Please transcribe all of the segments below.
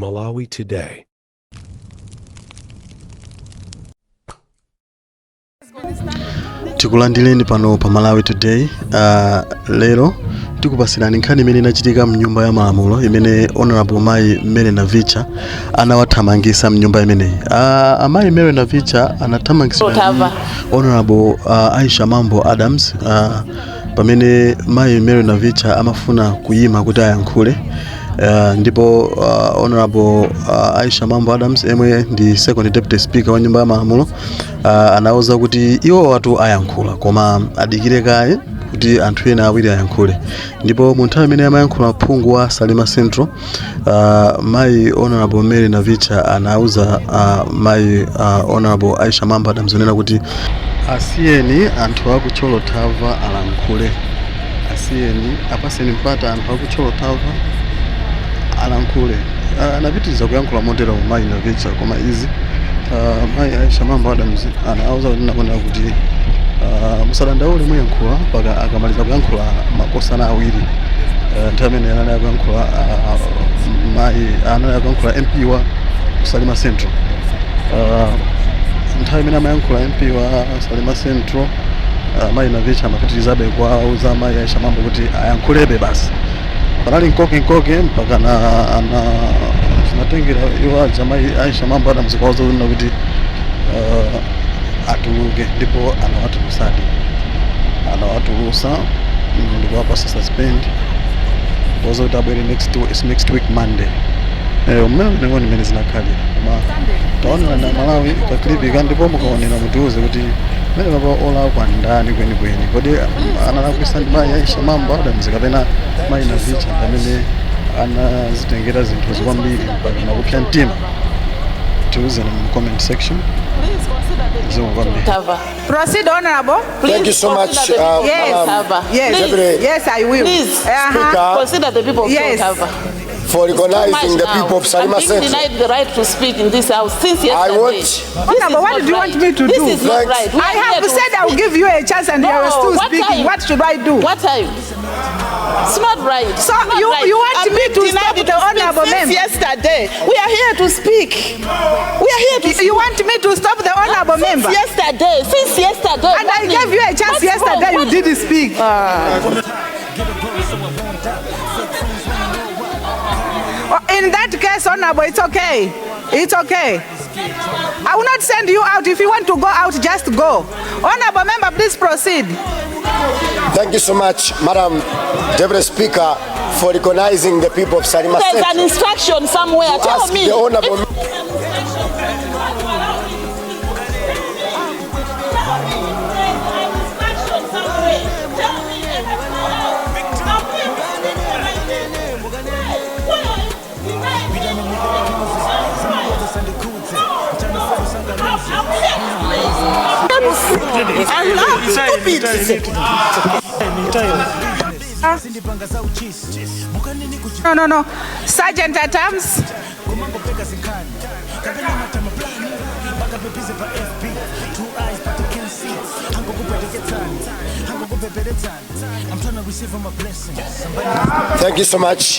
Malawi Today. Tikulandireni pano pa Malawi Today. Lero tikupasirani nkhani imene inachitika mnyumba ya malamulo imene Honorable Mayi Mary Navicha anawathamangisa mnyumba imeneyi. Amayi Mary Navicha anathamangisidwa ndi Otava. Honorable Aisha Mambo Adams pamene Mayi Mary Navicha amafuna kuyima kuti ayankhule, ndipo Honorable Aisha Mambo Adams, emwe ndi second deputy speaker wa nyumba ya malamulo, anauza kuti iwo watu ayankhula koma adikire kaye kuti anthu ena awiri ayankhule. Ndipo mu nthawi imene amayankhula phungu wa Salima Central, mayi Honorable Mary Navicha anauza mayi Honorable Aisha Mambo Adams onena kuti asiyeni anthu aku Thyolo Thava alankhule, asiyeni, apaseni mpata anthu aku Thyolo Thava alankhule. Anapitiriza kuyankhula motero mayi Navicha, koma izi mayi Aisha Mambo Adams anauza kuti nakonera kuti musadandaule, muyankhula mpaka akamaliza kuyankhula makosana awiri. Nthawi imene anali akuyankhula mayi, anali akuyankhula MP wa Salima Central. Nthawi imene amayankhula MP wa Salima Central, mayi Navicha amapitirizabe kuwauza mayi Aisha Mambo kuti ayankhulebe basi. Panali nkoke mpaka na ana zinatengera iwo aja mayi Aisha Mambo Adams kuwauza kuti atuluke, ndipo anawatulusadi, anawatulusa ndikuwapasa suspend kuwauza kuti abwere next week Monday. Mmene nengo nimene zinakhalira, koma taonera na Malawi ka clip ka, ndipo mukaonera mutiuze kuti mmene papa olakwa ndani kwenikweni. Kodi analakwisa ndi mayi Aisha Mambo Adams kapena mayi Navicha amene anazitengera zinthu kwambiri mpaka nakupsa mtima? Tiuzeni mu comment section. Zikomo kwambiri. Tava. Proceed, Honorable. Please Thank you so much, consider the people of Yes. Tava. Yes. Please, Deputy Yes, I will. Please. Speaker. Consider the people of Yes. Tava. For Too much recognizing the now. people of Salima I'm being Central. denied the right to speak in this house since yesterday. I want- This Honorable, is what not do you want right. me to This do? is not Thanks. right. We I are here have to said I will speak. give you a chance and you are No, still what speaking. time? What should I do? What time? It's not right. So It's not right. you want I'm me being to denied stop to the speak honorable since member? yesterday. We are here to speak. We are here to You want me to stop the honorable Since member? yesterday. Since yesterday. And I morning. gave you a chance What's wrong? yesterday, you What- didn't speak. Oh, in that case, Honorable, it's okay. It's okay. I will not send you out. If you want to go out, just go. Honorable member, please proceed. Thank you so much, Madam Deputy Speaker, for recognizing the people of Salima There's an Central. instruction somewhere. To Tell ask me. the Honorable If- I love stupid. No. Sergeant at Arms. Thank you so much.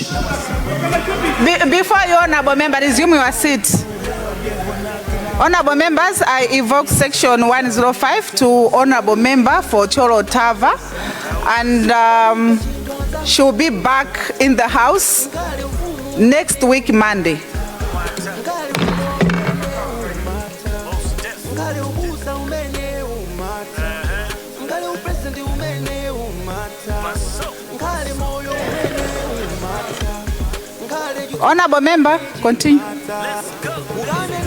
Before you, Honorable Member, resume your seat. Honorable members, I evoke section 105 to Honorable Member for Thyolo Thava, and she'll be back in the house next week, Monday. Ngale ubusa umene umata, ngale upresident umene umata, ngale moyo umene umata, ngale Honorable Member, continue.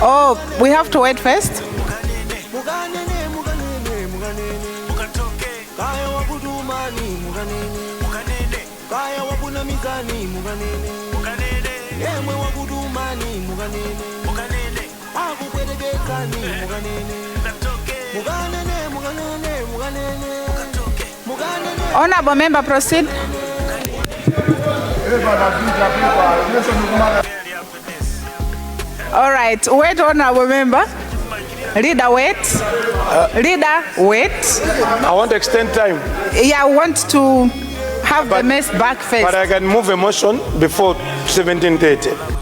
Oh, we have to wait first. Mukanene, mukanene, mukanene, kaya wakutumani mukanene, kaya wakunamizani mukanene, yemwe wakutumani mukanene, akupweteketsani mukanene, mukanene, mukanene, mukanene, mukanene. Honorable Member, proceed. All right, wait, Honorable Member. Leader, wait. Leader, wait. I want to extend time. Yeah, I want to have the mess back first. But I can move a motion before 17:30.